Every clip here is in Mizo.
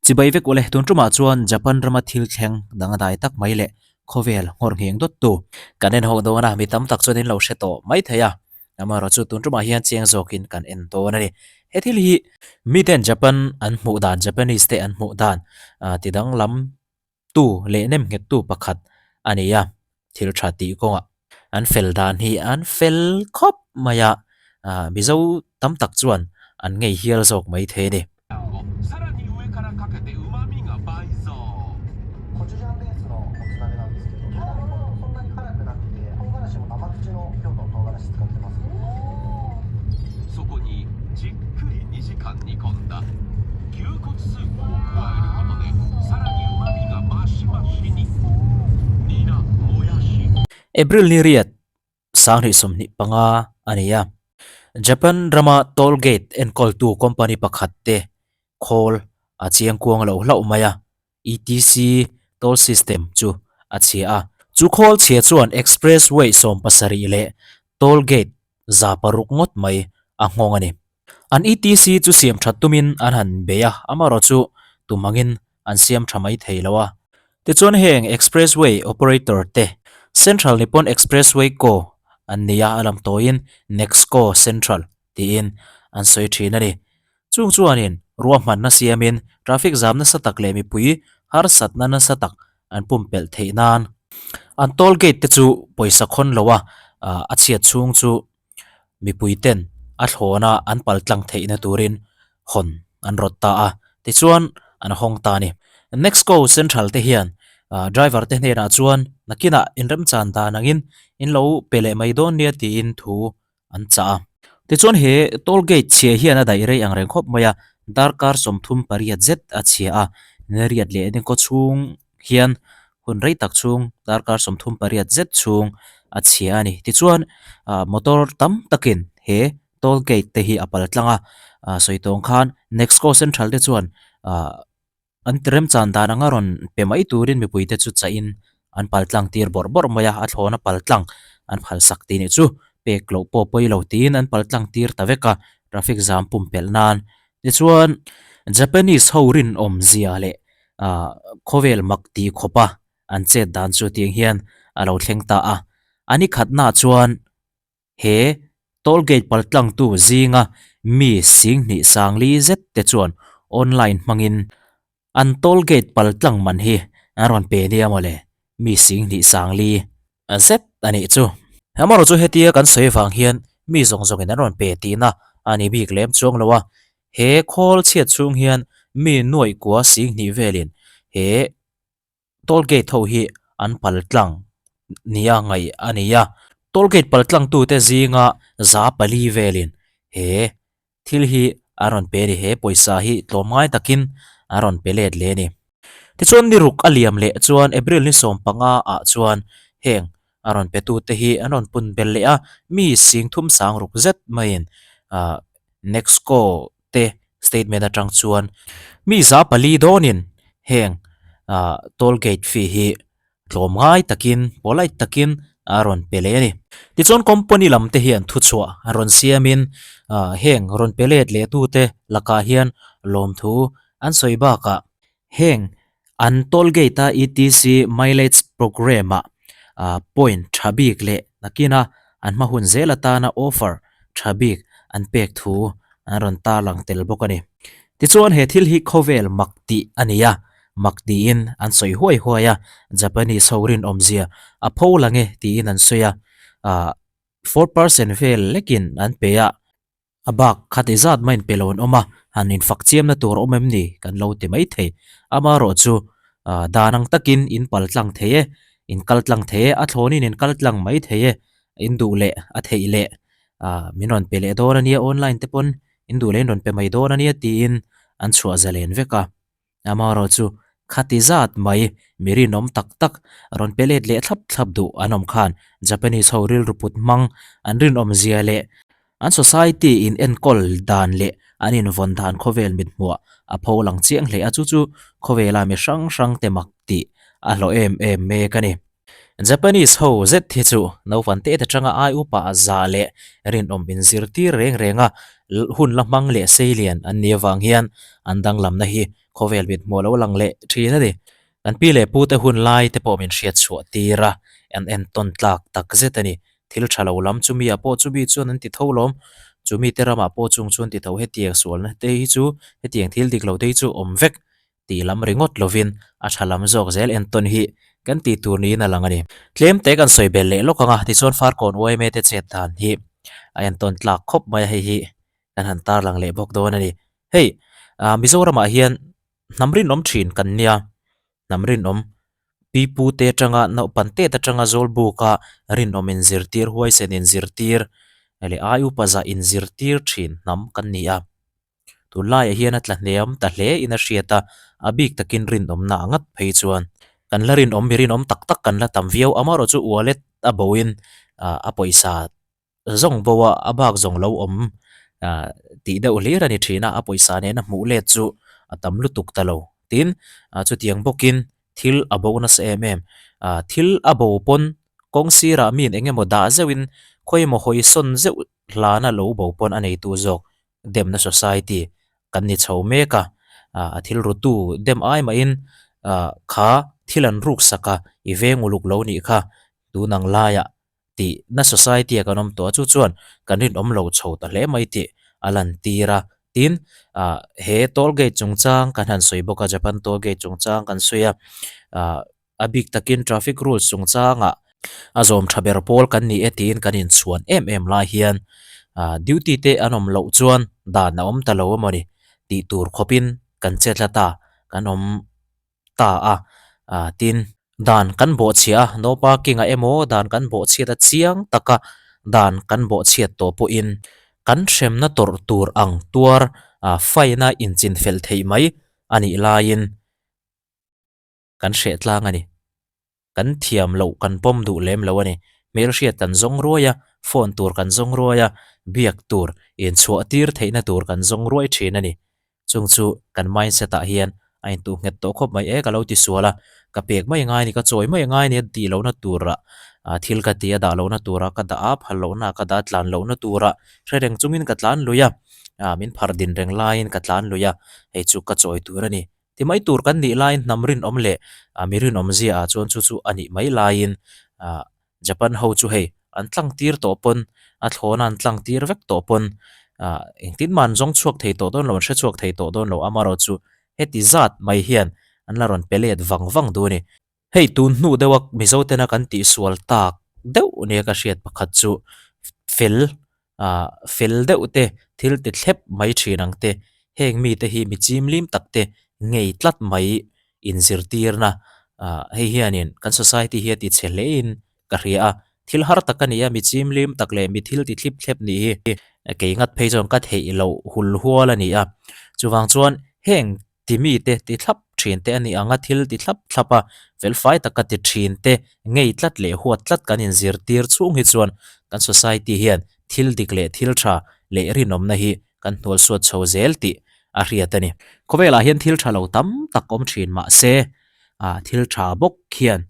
Chibai vek ule, tun tumah chuan Japan rama thil thleng dangdai tak mai leh khawvel nghawr ngheng dawttu kan en ho dawn a, mi tam tak chuan in lo hre tawh mai thei a. Amaherawhchu tun tumah hian chiang zawkin kan en dawn a ni. He thil hi miten Japan an hmuh dan, Japanese te an hmuh dan ti danglam tu leh nem nghet tu pakhat a ni a, thil tha tih kawngah an fel dan hi an fel khawp mai a, Mizo tam tak chuan an ngei hial zawk mai thei a ni. April ni riat sanghnih 25 a ni a. Japan rama toll gate enkawltu company pakhat te khawl a chiang kuang lo hlauh mai a, etc toll system chu a chhia a. Chu khawl chhia chuan expressway 70 leh toll gate 600 ngawt mai a nghawng a ni. An etc chu siam that tumin an han bei a, amaherawh chu tum angin an siam tha mai thei lo a. Tichuan heng expressway operator te Central Nippon Expressway Co an ni a, a lam tawiin Nexco Central tiin an sawi thin a ni. Chung chuanin ruahmanna siamin traffic zam nasa tak leh mipui harsatna nasa tak an pumpelh theih nan an toll gate te chu pawisa khawn lo a, a chhiat chhung chu mipui ten a thlawna an pal tlang theihna turin hawn an rawt ta a, tichuan an hawng ta a ni. Nexco Central te hian driver te hnenah chuan nakinah inremchan dan angin in lo pe leh mai dawn nia tiin thu an chah a. Tichuan he toll gate chhia hian a daih rei ang reng khawp mai a, darkar 38 zet a chhia a, riat leh engkaw chhung hian hun rei tak chhung darkar 38 zet chhung a chhia a ni. Tichuan motor tam takin he toll gate te hi a pal tlang a, sawi tawng khan Nexco Central te chuan An tiremchan dan anga rawn pe mai turin mipuite chu chahin an pal tlang tir bawrh bawrh mai a, a thlawna pal tlang an phal sak tih nih chu pek loh pawh pawi lo tiin an pal tlang tir ta vek a, traffic jam pumpelh nan. Tichuan, Japanese ho rinawm zia leh khawvel mak tih khawpa an chet dan chu tiang hian a lo thleng ta a, a ni khatnaah chuan He toll gate paltlangtu zinga mi 20 sangli zet te chuan online hmangin an toll gate paltlang man hi an rawn pe nia mawle, mi 20 sangli zet a nih chu. Amaherawh chu hetia kan sawi vang hian mi zawng zawngin an rawn pe tihna a ni bik lem chuang lo a, he khawl chhiat chhung hian mi nuaih kua 20 velin he Toll gate ho hi an pal tlang nia ngaih a ni a, toll gate pal tlang tute zinga 400 velin he thil hi an rawn pe a ni, he pawisa hi tlawmngai takin an rawn pe let leh a ni. Tichuan ni ruk a liam leh chuan April ni 15 ah chuan heng a rawn pe tute hi an rawn pun belh leh a, mi 360 zet maiin ah Nexco te statement atang chuan mi 400 dawnin heng ah toll gate fee hi tlawm ngai takin polite takin a rawn pe leh a ni. Tichuan company lam te hian thuchhuah an rawn siamin ah heng rawn pe let leh tute lakah hian lawmthu an sawi bakah Heng an toll gate a etc mileage programme ah point tha bik leh nakina an hma hun zel atana offer tha bik an pek thu an rawn tarlang tel bawk a ni. Tichuan he thil hi khawvel mak tih a ni a, mak tiin an sawi huai huai a, Japanese ho rinawmzia a pho lang e tiin an sawi a, 4% vel lekin an pe a. A bak khati zat maiin pe lo an awm a, han infak chiamna tur a awm em ni kan lo ti mai thei. Amaherawh chu dan ang takin in pal tlang thei e, in kal tlang thei e, a thlawnin in kal tlang mai thei e, in duh leh a theih leh min rawn pe leh dawn a nia online te pawn in duh leh in rawn pe mai dawn a nia tiin an chhuah zalen vek a. Amaherawh chu khati zat mai mi rinawm tak tak rawn pe let leh thlap thlap duh an awm khan Japanese ho rilru put hmang an rinawm zia leh an society in enkawl dan leh an invawn dan khawvel mithmuah a pho lang chiang hle a, chu chu khawvela mi hrang hrang te mak tih a hlawh em em mek a ni. Japanese ho zet hi chu naupang te atanga ai upa a zah leh rinawm inzirtir reng reng a, hun la hmang leh seilian an nih avang hian an danglamna hi khawvel mit hmuh a lo lang leh thin a ni. Kan pi leh pute hun lai te pawh min hriat chhuah tir a, an entawn tlak tak zet a ni. Thil tha lo lam chumi ah pawh chumi chuan an ti tho lawm, chumi te ramah pawh chung chuan ti tho hetiang sualna te hi chu hetiang thil dik lo te hi chu awm vek tih lam ringawt lovin a tha lam zawk zel entawn hi kan tih tur niin a lang a ni. Tlem te kan sawi belh leh lawk ang a, tichuan Farkawn yma te chet dan hi a entawn tlak khawp mai a, hei hi kan han tarlang leh bawk dawn a ni. Hei Mizoramah hian Hnam rinawm thin kan nia, hnam rinawm pi pu te atanga naupan tet atanga zawlbuka rinawm inzirtir, huaisen inzirtir leh ai upa zah inzirtir thin hnam kan ni a. Tunlaiah hian a tla hniam ta hle in a hriat a, a bik takin rinawmna a ngat phei chuan kan la rinawm mi rinawm tak tak kan la tam viau, amaherawh chu wallet a boin a pawisa zawng bo a, a bak zawng lo awm ah tih deuh hlir a ni thin a, a pawisa nena hmuh let chu a tam lutuk ta lo. Tin, ah chutiang bawkin thil a bo nasa em em. Ah thil a bo pawn kawng sirah miin eng emaw dah zeuhin khawi emaw hawi sawn zeuh hlana lo bo pawn a neitu zawk demna society kan ni chho mek a, ah a thil rutu dem ai mahin ah kha thil an ruk sak a, i veng uluk lo nih kha tun ang laiah tih na society a kan awm tawh a chu chuan kan rinawm lo chho ta hle mai tih a lan tir a tin ah he toll gate chungchang kan han sawi bawk a Japan toll gate chungchang kan sawi a ah a bik takin traffic rules chungchangah a zawm tha ber pawl kan ni e tiin kan inchhuan em em lai hian ah duty te an awm loh chuan dan a awm ta lo emawni tih tur khawpin kan che tlat a kan awm ta a, ah tin dan kan bawhchhiah a, no parking ah emaw dan kan bawhchhiat a chiang taka dan kan bawhchhiat tawh pawhin kan hremna tawrh tur ang tuar ah fine a inchin fel theih mai a nih laiin kan hreh tlang a ni. Kan thiam loh kan pawm duh lem lo a ni. Hmelhriat kan zawng ruai a, phone tur kan zawng ruai a, biak tur, inchhuah tir theihna tur kan zawng ruai thin a ni. Chung chu kan mindset ah hian a intuh nghet tawh khawp mai e ka lo ti sual a, ka pek mai ngai a ni, ka chawi mai ngai a ni a tih lohna turah thil ka ti a, dah lohna turah ka dah a, phal lohna ah ka dah a, tlan lohna turah hre reng chungin ka tlan lui a, min phar din reng laiin ka tlan lui a, hei chu ka chawi tur a ni. Ti mai tur kan nih laiin hnam rinawm leh mi rinawm zia ah chuan chu chu a nih mai laiin Japan ho chu hei an tlang tir tawh pawn a thlawna an tlang tir vek tawh pawn engtin mah an zawng chhuak thei tawh dawn lo an hre chhuak thei tawh dawn lo amaherawh chu heti zat mai hian an la rawn pe let vang vang duh a ni. Hei tun hnu deuha Mizo tena kan tihsual tak deuh nia ka hriat pakhat chu fel ah fel deuh te thil ti thlep mai thin ang te heng mite hi mi chimlim tak te ngei tlat mai inzirtirna ah hei hianin kan society hi a ti chhe hle in ka hria a thil har tak a ni a mi chimlim tak leh mi thil ti thlip thlep nih hi kei ngat phei chuan ka theih loh hul hual a ni a chuvang chuan heng Ti mite ti thlap thin te a ni ang a, thil ti thlap thlap a, felfai taka ti thin te ngei tlat leh huat tlat kan inzirtir chhung hi chuan kan society hian thil dik leh thil tha leh rinawmna hi kan hnualsuat chho zel tih a hriat a ni. Khawvelah hian thil tha lo tam tak awm thin mah se, thil tha bawk khian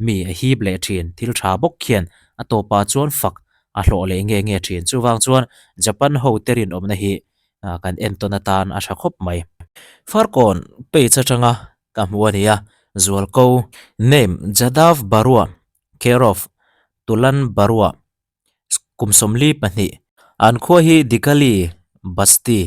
mi a hip leh thin, thil tha bawk khian a tawpah chuan fak a hlawh leh nge nge thin. Chuvang chuan Japan ho te rinawmna hi kan entawn atan a tha khawp mai. Farkawn page atanga ka hmu a ni a, Zualko name Jadav Barua care of Tulan Barua kum 42 an khua hi Digali Basti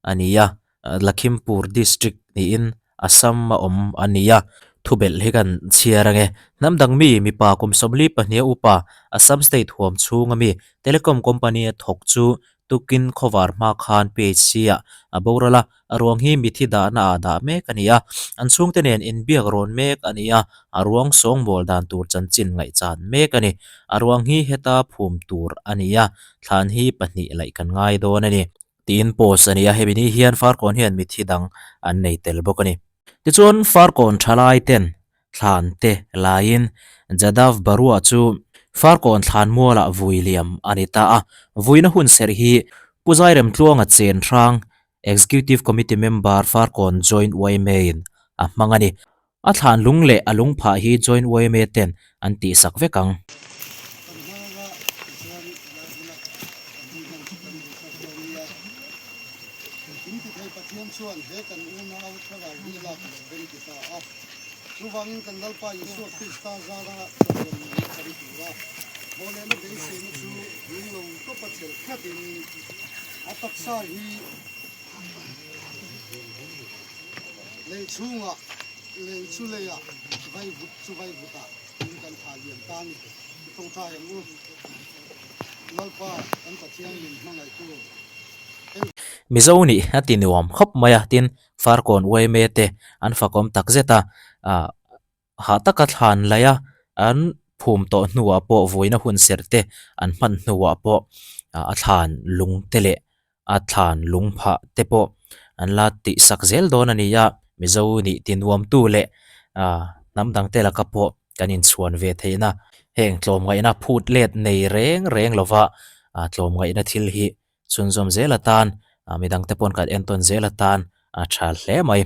a ni a, Lakhimpur district niin Assam a awm a ni a, thubelh hi kan chhiar ange. Hnam dang mi mipa kum 42 a upa Assam state huam chhunga mi telecom company a thawk chu tukin khawvar hma khan PHC ah a boral a, a ruang hi mithi dahna ah dah mek a ni a, an chhungte nen inbiak rawn mek a ni a, a ruang sawngbawl dan tur chanchin ngaihchan mek a ni. A ruang hi heta phum tur a ni a, thlan hi pahnih laih kan ngai dawn a ni. Tiin post a ni a, hemi ni hian Farkawn hian mithi dang an nei tel bawk a ni. Tichuan Farkawn thalai ten thlan te laiin Jadav Barua chu Farkawn thlan mualah vui liam a ni ta a, vuina hun serh hi Pu Zairemtluanga Chen Hrang, Executive Committee Member Farkawn Joint yma in a hmang a ni. A thlan lung leh a lung phah hi Joint yma ten an tihsak vek ang. Lei chhungah, lei chu leiah, vaivut chu vaivutah in kan thah liam ta a ni. I tawngtai ang u. Lalpa kan Pathian min hmangaihtu. Mizo nih a ti nuam khawp mai a, tin Farkawn yma te an fakawm tak zet a, ah hah taka thlan laih a, an phum tawh hnuah pawh vawiina hun serh te an hman hnuah pawh a thlan lung te leh a thlan lung phah te pawh an la tihsak zel dawn a ni a, Mizo nih ti nuamtu leh ah hnam dang te laka pawh kan inchhuan ve theihna heng tlawmngaihna phut let nei reng reng lova ah tlawmngaihna thil hi chhunzawm zel atan ah midang te pawn kan entawn zel atan a tha hle mai.